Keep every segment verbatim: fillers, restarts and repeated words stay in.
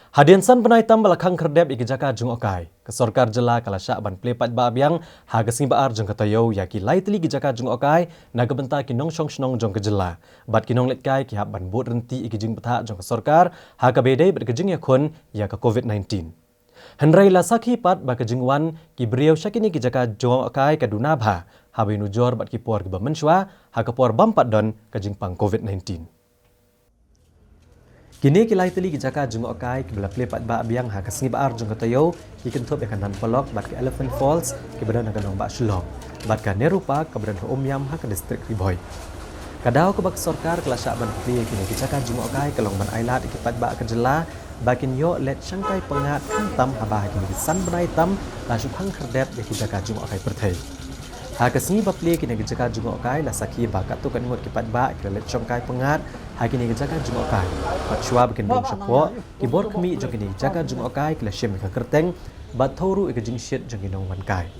Hadien san bnai tam ba la khang khyrdep ïa ki jaka jngohkai, ka sorkar jylla ka la shah ban plie paidbah biang ha ka sngi ba ar jong ka taïew ïa ki lai tylli ki jaka jngohkai na ka bynta ki nongshong shnong jong ka jylla. Bad ki nongleit kai ki hap ban bud ryntih ïa ki jingbthah jong ka sorkar ha kaba ïadei bad ka jingïakhun ïa ka covid nineteen. Hynrei la sakhi pat ba ka jingwan ki briew sha kine ki jaka jngohkai ka duna bha, haba ïanujor bad ki por kiba mynshuwa, ha ka por bym pat don ka jingpang covid nineteen. Kine ki lai tylli ki jaka jngohkai kiba la plie paidbah biang ha ka sngi ba ar jong ka taïew, ki kynthup ïa ka Nan Polok bad ka Elephant Falls kiba don ha ka nongbah Shillong, bad ka Nehru Park kaba don ha Umiam ha ka district Ri Bhoi. Ka daw kaba ka sorkar ka la shah ban plie ïa kine ki jaka jngohkai ka long ban ailad ïa ki paidbah ka jylla ba kin ïoh leit shongkai pyngngad, khamtam haba ha kine ki san bnai tam la shu khang khyrdep ïa ki jaka jngohkai pyrthei. Ha ka sngi ba plie kine ki jaka jngohkai, la sakhi ba katto katne ngut ki paidbah ki la leit shongkai pyngngad ha kine ki jaka jngohkai. Bad shuwa ba kin rung shapoh, ki bor khmih jong kine ki jaka jngohkai ki la shim ïa ka kyrteng bad thew ruh ïa ka jingshit jong ki nongwan kai.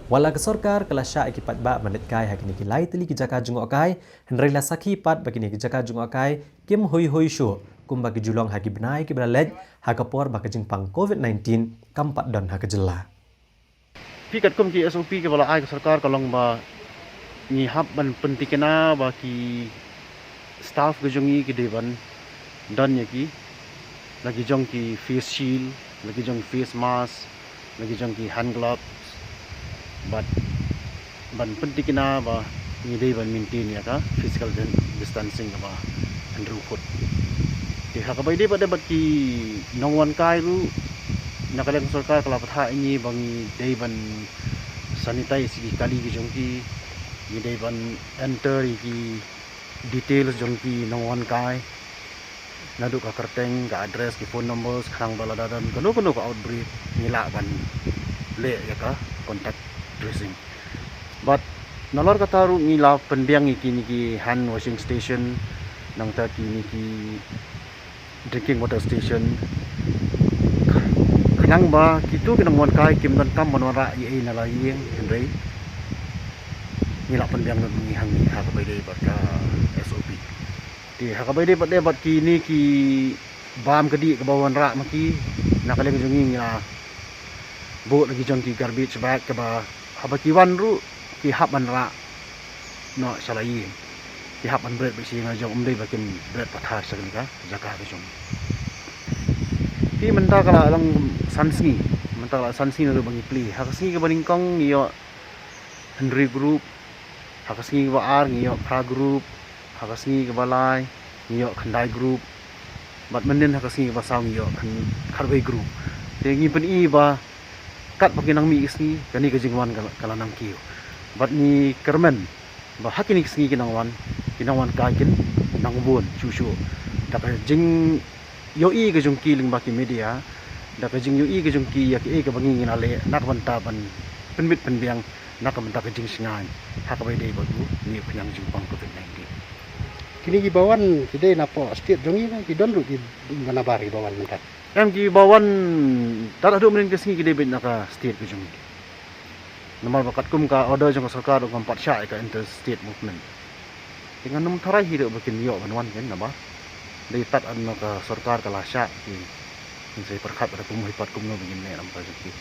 Wat la ka sorkar ka la shah ïa ki paidbah ban leit kai ha kine ki lai tylli ki jaka jngohkai, hynrei la sakhi pat ba kine ki jaka jngohkai kim huihui shuh kumba ki ju long ha ki bnai kiba la leit, ha ka por ba ka jingpang covid nineteen kam pat don ha ka jylla. Phi, katkum ki S O P kiba la ai ka sorkar ka long ba ngi hap ban pyntikna ba ki staff ka jong ngi ki dei ban don ïa ki, la ki jong ki face shield, la ki jong face mask, la ki jong ki hand gloves, bad ban pyntikna ba ngi dei ban maintain ïa ka physical din-, distancing kaba hynriew foot. Te ha kaba ïadei bad, bad ki nongwan kai ruh, na ka liang sorkar ka la bthah ïa ngi ba ngi dei ban sanitize ïa ki kali ki jong ki, ngi dei ban enter ïa ki details jong ki nongwan kai, naduh ka kyrteng, ka address, ki phone numbers, khnang ba lada don kano kano ka outbreak ngi lah ban leh ïa ka contact tracing. Bad nalor kata ruh ngi la pynbiang ïa kine ki hand washing station, nangta kine ki drinking water station, khnang ba kito ki nongwan kai kim donkam ban wanrah ei ei na la ïing, hynrei ngi la pynbiang lut ma ngi hangne ha kaba ïadei bad ka S O P. Te ha kaba ïadei bad, bad kine ki bam ka dih kaba wanrah ma ki, na ka liang jong ngi ngi la buh la ki jong ki garbage bag kaba haba ki wan ruh ki hap ban rah noh sha la ïing. Ki hap ban bret bad sha ïing la jong, ym dei ba kin bret pathar sha kane ka jaka ka jong. Te mynta ka la long san sngi, mynta ka la san sngi naduh ba ngi plie. Ha ka sngi kaba nyngkong ngi ïoh hynriew group, ha ka sngi kaba ar ngi ïoh phra group, ha ka sngi kaba lai ngi ïoh khyndai group, bad mynnin ha ka sngi kaba saw ngi ïoh khan khatwei group. Te ngi pyni ba katba ki nang mih ki sngi, kane ka jingwan ka la, ka la nang kiew. Bad ngi kyrmen ba ha kine ki sngi ki nang wan, ki nongwan kai kin nang bun shuh shuh. Da ka jing ïohi ka jong ki lyngba ki media, da ka jingïohi ka jong ki ïa kiei kaba ngi ngi la leh na ka bynta ban pynbit pynbiang na ka bynta ka jingshngaiñ ha kaba ïadei bad une u khñiang jingpang covid nineteen. Kine kiba wan ki dei na poh state jong ngi ne ki don ruh kiba nabar kiba wan mynta? Em, kiba wan tad haduh mynnin ka sngi ki dei beit na ka state ka jong ngi. Namar ba katkum ka order jong ka sorkar ruh kam pat shah ïa ka interstate movement. Te ngan ym tharai hi ruh ba kin ïoh ban wan kin, naba dei tad haduh ka sorkar ka la shah ki, kin sa pyrkhat ba da kumno hi pat kumno ba ngin leh namar ka jong ki.